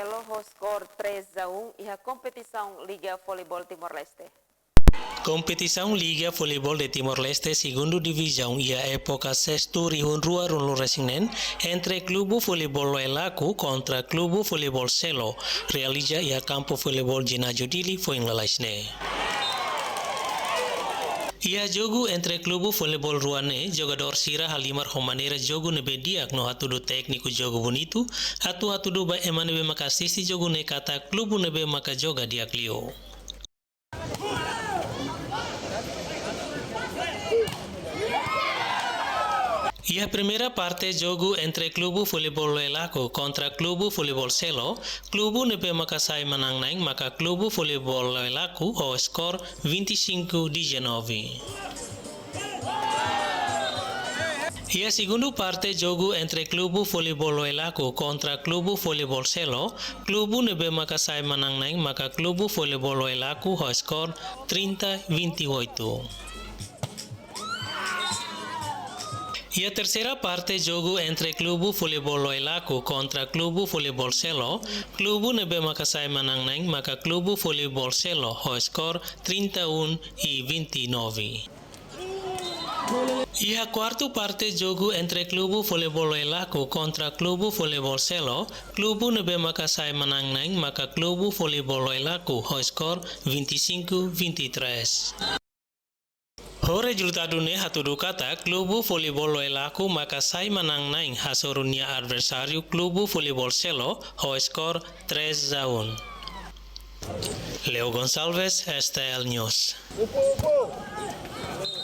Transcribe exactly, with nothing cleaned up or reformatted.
Selo ho skor três a um iha kompetisaun Liga Voleibol Timor-Leste. Kompetisaun Liga Voleibol de Timor-Leste segundu divizaun iha époka sestu rihun rua ruanulu-resin-neen entre Klubu Voleibol Loelaco kontra Klubu Voleibol Selo realiza iha kampu voleibol Jináziu Dili foin lalais ne'e. Iha jogu entre klubu voleibol rua ne'e, jogadór sira halimar ho maneira jogu ne'ebé di'ak no hatudu tékniku jogu bonitu, atu hatudu ba ema ne'ebé maka asiste jogu ne'e katak klubu ne'ebé maka joga di'ak liu. Iha primeira parte jogu entre Klubu Voleibol Loelaco kontra Klubu Voleibol Selo, klubu ne'ebé maka sai manán-na'in maka Klubu Voleibol Loelaco ho skor vinte e cinco dezanove. Iha segundu parte jogu entre Klubu Voleibol Loelaco kontra Klubu Voleibol Selo, klubu ne'ebé maka sai manán-na'in maka Klubu Voleibol Loelaco ho skor trinta vinte e oito. Iha terseira parte jogu entre Klubu Voleibol Loelaco kontra Klubu Voleibol Selo, klubu ne'ebé maka sai manán-na'in maka Klubu Voleibol Selo ho skor trinta e um e vinte e nove. Iha kuartu parte jogu entre Klubu Voleibol Loelaco kontra Klubu Voleibol Selo, klubu ne'ebé maka sai manán-na'in maka Klubu Voleibol Loelaco ho skor vinte e cinco vinte e três. Ho rezultadu ne'e hatudu katak Klubu Voleibol Loelaco maka sai manán-na'in hasoru nia adversáriu Klubu Voleibol Selo ho skor três a um. Leo Gonçalves, S T L News.